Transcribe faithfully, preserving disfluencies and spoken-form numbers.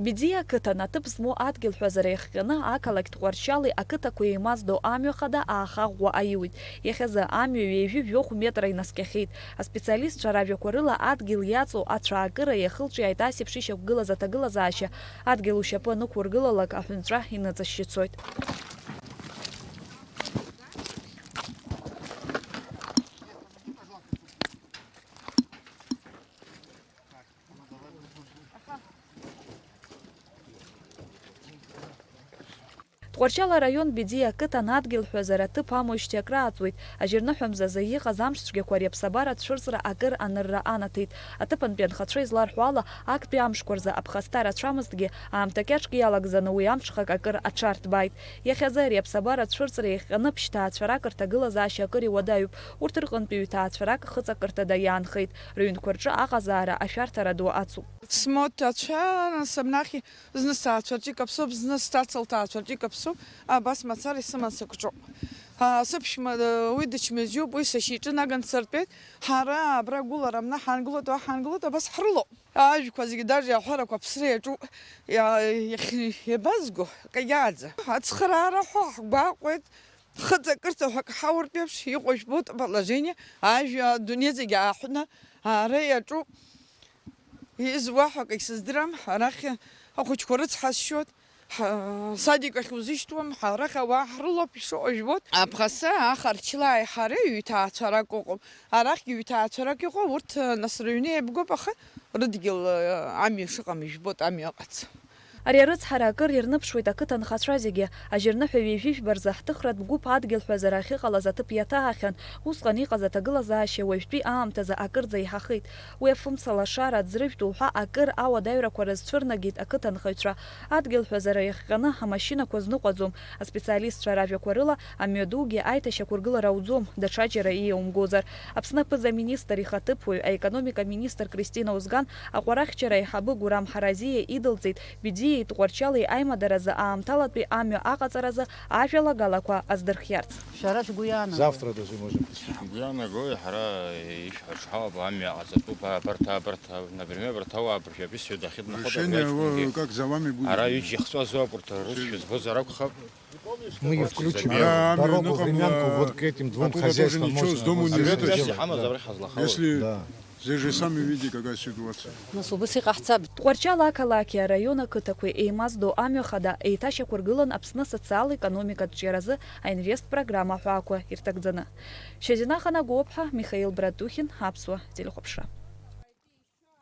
Бедиа ақыҭан аҭыԥ змоу адгьылҳәазара иахҟьаны ақалақь Тҟәарчали ақыҭақәа еимаздо амҩа хада ааха ӷәӷәа аиуит. Иахьазы амҩа ҩажәи жәохә метра инаскьахьеит. Аспециалистцәа ражәақәа рыла, адгьыл иаҵоу ацәаакыра иахылҿиааит асеиԥш ишьақәгылаз аҭагылазаашьа. Адгьыл ушьапы анықәургылалак, аҳәынҵәа иныҵашьшьы цоит. Тҟәарчал араион Бедиа ақыҭан адгьылҳәазара аҭыԥ амоижьҭеи акрааҵуеит. Ажьырныҳәа мзазы иҟаз амш цәгьақәа ари аԥсабара ацәырҵра акыр анырра анаҭеит. Аҭыԥантәи анхацәа изларҳәо ала, актәи амшқәа рзы аԥхасҭа рацәамызҭгьы, аамҭа кьаҿк иалагӡаны уи амҽхак акыр аҽарҭбааит. Иахьазы ари аԥсабара ацәырҵра иахҟьаны ԥшьҭаацәарак рҭагылазаашьа акыр иуадаҩуп. Урҭ рҟынтәи ҩҭаацәарак хыҵакырҭада иаанхеит. Рыҩнқәа рҿы аҟазаара ашәарҭара ду ацуп. Смоҭацәа, нас, абнахь зны сҭаацәа рҿы икаԥсоуп, зны сҭаца лҭаацәа рҿы икаԥсоуп, абас мацара исыман сыкҿоуп. А, сыԥшәма, э, уи дычмазаҩуп, уи сашьа иҿы наган сыртәеит. Ҳара абра агәылара амны ҳангылоит, уа ҳангылоит, абас ҳрылоуп. Ажәқәа зегьы, даже аҳәарақәа аԥсра иаҿуп. Иа-, иахь-, иабазго, кагьааӡа. Ацхыраара ҳәа ҳгәаҟуеит. Хыҵакырҭа ҳәа акы ҳауртә еиԥш иҟоу жәбоит, положение, ажәа адунеи зегьы ааҳәны аара иаҿуп. Изуа ҳәа акагь сыздырам, арахь ахәыҷқәа рыцҳасшьоит, ҳа-, садик ахь узышьҭуам, ҳа-, арахь ауаа ҳрылоуп, ишыҟоу жәбоит. Аԥхасҭа ахарчлааи ҳареи ҩҭаацәарак ыҟоуп, арахьгьы ҩҭаацәарак ыҟоуп, урҭ, нас, рыҩны еибгоуп, аха рыдгьыл, амҩа шыҟам ижәбоит, амҩа ыҟац. Ари арыцҳара акыр ирныԥшуеит ақыҭа нхацәа зегьы. Ажьырныҳәа ҩажәи жәба рзы ҳҭыхратә гәыԥ адгьылҳәазара ахьыҟалаз аҭыԥ иаҭаҳахьан, усҟан иҟаз аҭагылазаашьа уажәтәи аамҭазы акырӡа еиҳахеит. Уи афымца лашара, аӡрыжәтә уҳәа акыр ауадаҩрақәа рызцәырнагеит ақыҭанхаҩцәа. Адгьылҳәазара иахҟьаны амашьынақәа зныҟәаӡом. Аспециалистцәа ражәақәа рыла, амҩадугьы аиҭашьақәыргылара ауӡом, даҽаџьара ииумгозар. Аԥсны аԥыза-министр ихаҭыԥуаҩ, аекономика министр Кристина Озган аҟәарахьчара аиҳабы Гурам Ҳаразиа идылҵеит, Бедиеи Тҟәарчали аимадаразы аамҭалатәи амҩа аҟаҵаразы ажәалагалақәа аздырхиарц. Шәара шәгәы иаанагои? Завтра даже можем приступить. Ҳгәы иаанагои, ҳара ишәҳәаша ҳауп, амҩа ҟаҵатәуп, абарҭ, абарҭ, например, абарҭ ауаа абыржәы абри сҩыда ахьыднахо. Решение, абыржәы э, как за вами будет. Ара ҩыџьа ихҵәазоуп, урҭ русшәа збозар акәхап. Мы её включим, её дорогу, времянку, вот к этим двум хозяйствам можно, можно сделать. Абри ҳамаз абри ҳазлахауеит. Если, да. Здесь же сами видите, какая ситуация. Нас убыс иҟаҳҵап. Тҟәарчал ақалақьи араион ақыҭақәеи еимаздо амҩа хада еиҭашьақәыргылан Аԥсны асоциал-економикатә ҿиаразы аинвест-программа аҳәаақәа ирҭагӡаны. Шьазина Ханагәыуаԥҳа, Михаил Братухин, Аԥсуа телехәаԥшра.